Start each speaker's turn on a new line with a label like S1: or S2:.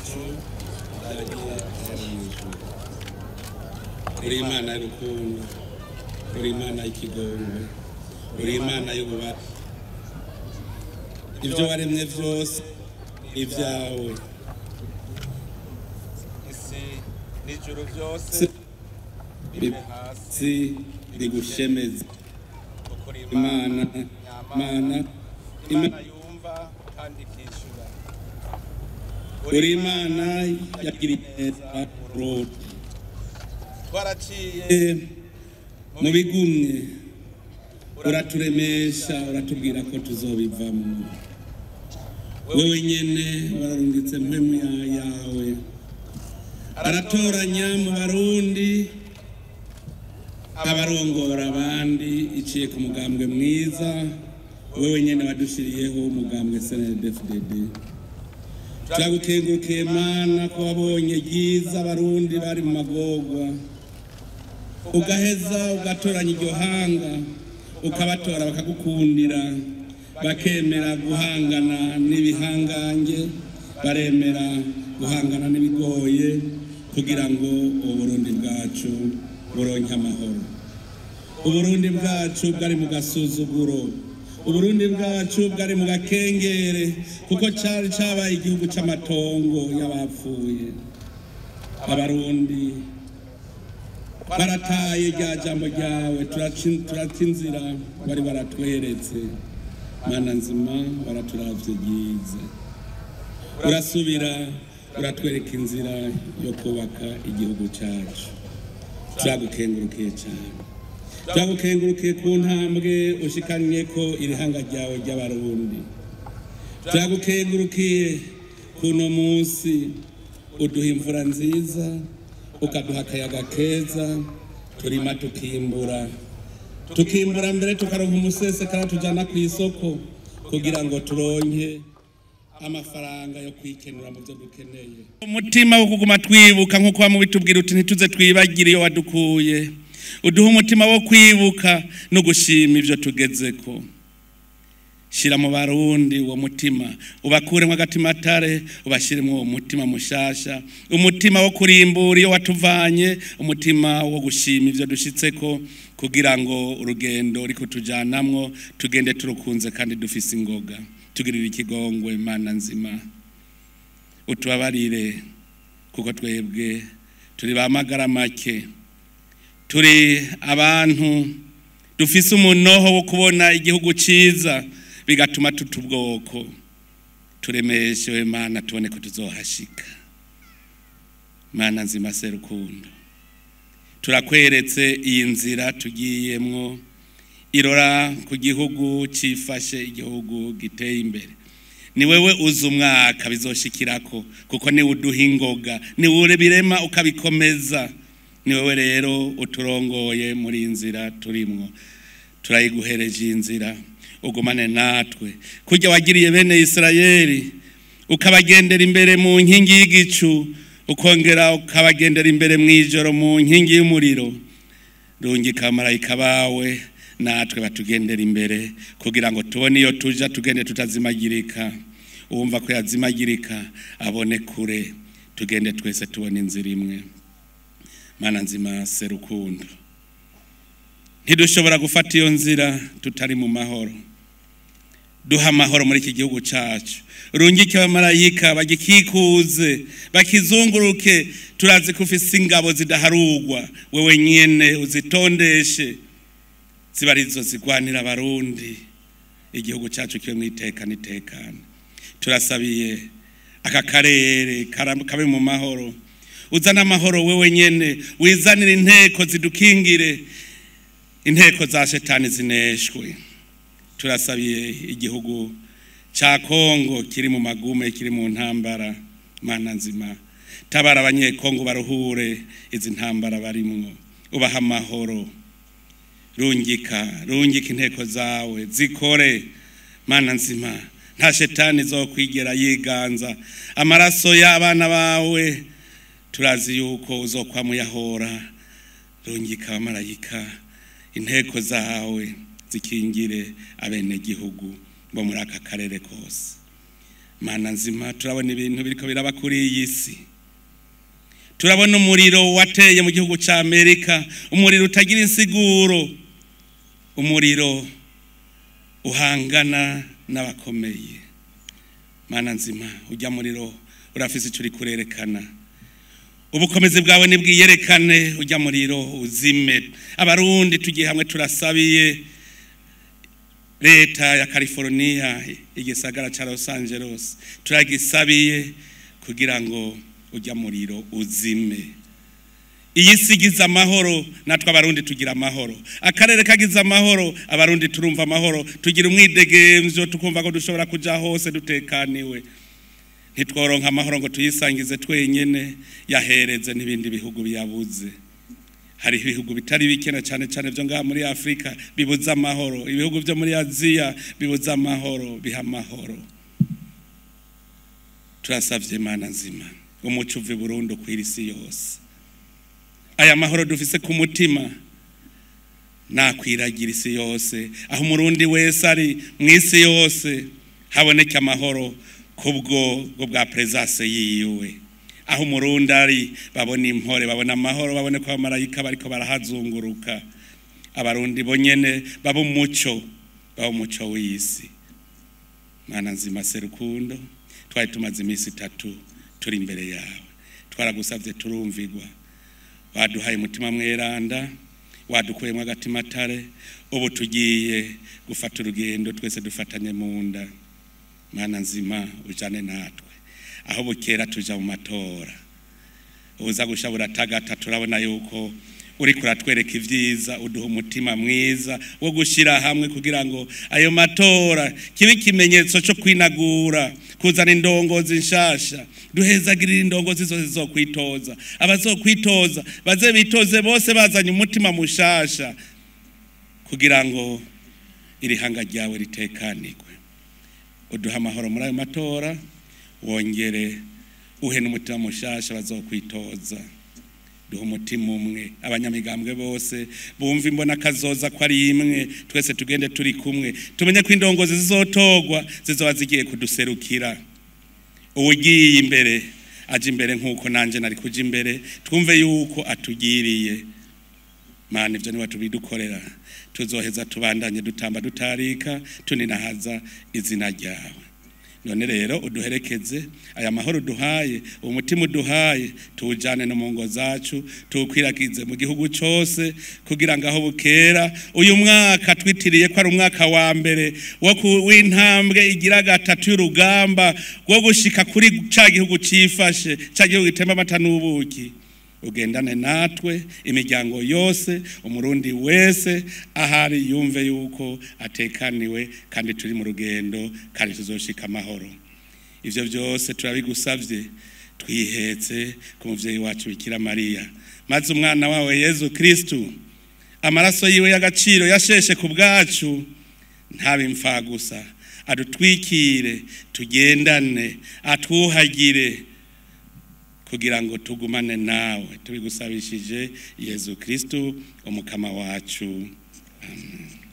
S1: Wacu uri Imana y'urukundo, uri Imana y'ikigongwe, uri Imana y'ububasha. Ibyo waremye vyose ibyawe,
S2: isi n'ijuru byose bive hasi
S1: bigushemeze.
S2: Kuko uri
S1: Imana
S2: Imana
S1: Imana
S2: Imana yumva kandi ikishura.
S1: Uri Imana yagiriye neza Burundi.
S2: Twaraciye
S1: mu bigumye, uraturemesha, uratubwira ko tuzobivamo. Wewe nyene wararungitse mpwemu yawe, aratoranya mu Barundi abarongora abandi iciye ku mugambwe mwiza wewe nyene wadushiriyeho, umugambwe CNDD-FDD. Turagukengurukiye Mana ko wabonye ryiza Abarundi bari mu magorwa, ugaheza ugatoranya iryo hanga, ukabatora bakagukundira, bakemera guhangana n'ibihangange, baremera guhangana n'ibigoye kugira ngo Uburundi bwacu buronke amahoro. Uburundi bwacu bwari mu gasuzuguro, Uburundi bwacu bwari mu gakengere, kuko cari cabaye igihugu c'amatongo y'abapfuye. Abarundi barataye rya jambo ryawe, turaca inzira wari waratweretse. Mana nzima, waraturavye ryiza, urasubira uratwereka inzira yo kubaka igihugu cacu. Turagukengurukiye cyane, turagukengurukiye ku ntambwe ushikanye ko irihanga ryawe ry'Abarundi. Turagukengurukiye kuno munsi uduha imvura nziza, ukaduha akayaga keza, turima tukimbura, tukimbura mbere tukaronka umusesekara tujana ku isoko kugira ngo turonke amafaranga yo kwikenura mu byo dukeneye. Umutima wo kuguma twibuka nk'uko wamubitubwira uti ntituze twibagire iyo wadukuye. Uduha umutima wo kwibuka no gushima ivyo tugezeko. Shira mu Barundi uwo mutima, ubakuremwo agatimatare, ubashiremwo uwo mutima mushasha, umutima wo kurimbura iyo watuvanye, umutima wo gushima ivyo dushitseko, kugira ngo urugendo riko tujanamwo tugende turukunze kandi dufise ingoga. Tugirire ikigongwe Mana nzima, utubabarire kuko twebwe turi ba magara make, turi abantu dufise umunoho wo kubona igihugu ciza bigatuma tutubwoko. Turemeshe Mana tubone ko tuzohashika. Mana nzima serukundo, turakweretse iyi nzira tugiyemwo irora ku gihugu cifashe, igihugu giteye imbere. Ni wewe uzi umwaka bizoshikirako, kuko ni uduha ingoga, ni wewe birema ukabikomeza. Ni wewe rero uturongoye muri iyi nzira turimwo. Turayiguhereje iyi nzira, ugumane natwe kurya wagiriye bene Isirayeli, ukabagendera imbere mu nkingi y'igicu, ukongera ukabagendera imbere mu ijoro mu nkingi y'umuriro. Rungika marayika bawe natwe batugendera imbere kugira ngo tubone iyo tuja, tugende tutazimagirika. Uwumva ko yazimagirika abone kure, tugende twese tubone inzira imwe. Mana nzima serukundo, ntidushobora gufata iyo nzira tutari mu mahoro. Duha amahoro muri iki gihugu cacu, rungike abamarayika bagikikuze, bakizunguruke. Turazi ko ufise ingabo zidaharugwa, wewe nyene uzitondeshe, ziba arizo zigwanira Abarundi, igihugu cacu kibe mwiteka n'itekane. Turasabiye aka karere kabe mu mahoro. Uzana amahoro wewe nyene, wizanire inteko zidukingire, inteko za shetani zineshwe. Turasabiye igihugu ca Kongo kiri mu magume, kiri mu ntambara. Mana nzima, tabara abanyekongo baruhure izi ntambara barimwo, ubaha amahoro. Rungika, rungika inteko zawe zikore. Mana nzima, nta shetani zokwigera yiganza amaraso y'abana bawe, turazi yuko uzokwa muyahora. Rungika abamarayika, inteko zawe zikingire abenegihugu bo muri aka karere kose. Mana nzima, turabona ibintu biriko biraba kuri iyi si. Turabona umuriro wateye mu gihugu ca Amerika, umuriro utagira insiguro, umuriro uhangana n'abakomeye. Mana nzima, ujya muriro urafise ico uri kurerekana. Ubukomezi bwawe nibwiyerekane, ujya muriro uzime. Abarundi tugiye hamwe turasabiye leta ya California, igisagara ca Los Angeles, turagisabiye kugira ngo ujya muriro uzime. Iyi si igize amahoro, natwe Abarundi tugira amahoro. Akarere kagize amahoro, Abarundi turumva amahoro, tugira umwidegemvyo, tukumva ko dushobora kuja hose dutekaniwe. Ntitworonka amahoro ngo tuyisangize twenyene, yahereze n'ibindi bihugu biyabuze. Hari ibihugu bitari bikena cyane cyane byo ngaha muri Afrika bibuze amahoro, ibihugu byo muri Aziya bibuze amahoro, biha amahoro. Turasavye Imana nzima, umuco uve Burundi kwira isi yose. Aya mahoro dufise ku mutima nakwiragira isi yose, aho umurundi wese ari mu isi yose haboneke amahoro kubwo bwa presence yiwe. Aho umurundi ari babona impore, babona amahoro, babone ko abamarayika bariko barahazunguruka. Abarundi bonyene baba umuco, baba umuco w'isi. Mana nzima serukundo, twari tumaze iminsi itatu turi imbere yawe, twaragusavye turumvigwa. Waduhaye umutima mweranda, wadukuyemo agatimatare, ubu tugiye gufata urugendo twese dufatanye mu nda. Mana nzima, ujane natwe aho bukera tuja mu matora. Uza gusha buratagata, turabona yuko uri kuratwereka ivyiza, uduha umutima mwiza wo gushira hamwe kugira ngo ayo matora kibe ikimenyetso cyo kwinagura, kuzana indongozi nshasha. Duhezagirira indongozi zose zizokwitoza, abazokwitoza baze bitoze bose bazanye umutima mushasha, kugira ngo iri hanga ryawe ritekanirwe. Uduha amahoro muri ayo matora, wongere uhe n'umutima mushasha bazokwitoza. Duha umutima umwe, abanyamigambwe bose bumva imbona kazoza ko ari imwe, twese tugende turi kumwe, tumenye ko indongozi zizotogwa zizoba zigiye kuduserukira. Uwugiye imbere aje imbere nkuko nanje nari kuja imbere, twumve yuko atugiriye. Mana, ivyo niwe tubidukorera, tuzoheza tubandanye dutamba dutarika, tuninahaza izina ryawe. None rero uduherekeze aya mahoro duhaye, umutima uduhaye, tuwujane no mu ngo zacu, tuwukwiragize mu gihugu cose, kugira ngo aho bukera uyu mwaka twitiriye ko ari umwaka wa mbere w'intambwe igira gatatu y'urugamba rwo gushika kuri ca gihugu cifashe, ca gihugu gitemba amata n'ubuki. Ugendane natwe, imiryango yose, umurundi wese ahari yumve yuko atekaniwe kandi turi mu rugendo kandi tuzoshika amahoro. Ivyo byose turabigusavye twihetse ku muvyeyi wacu Bikira Mariya, maze umwana wawe Yezu Kristu, amaraso yiwe y'agaciro yasheshe ku bwacu, ntabe gusa, adutwikire, tugendane, atwuhagire kugira ngo tugumane nawe. Tubigusabishije Yezu Kristu umukama wacu. Amen.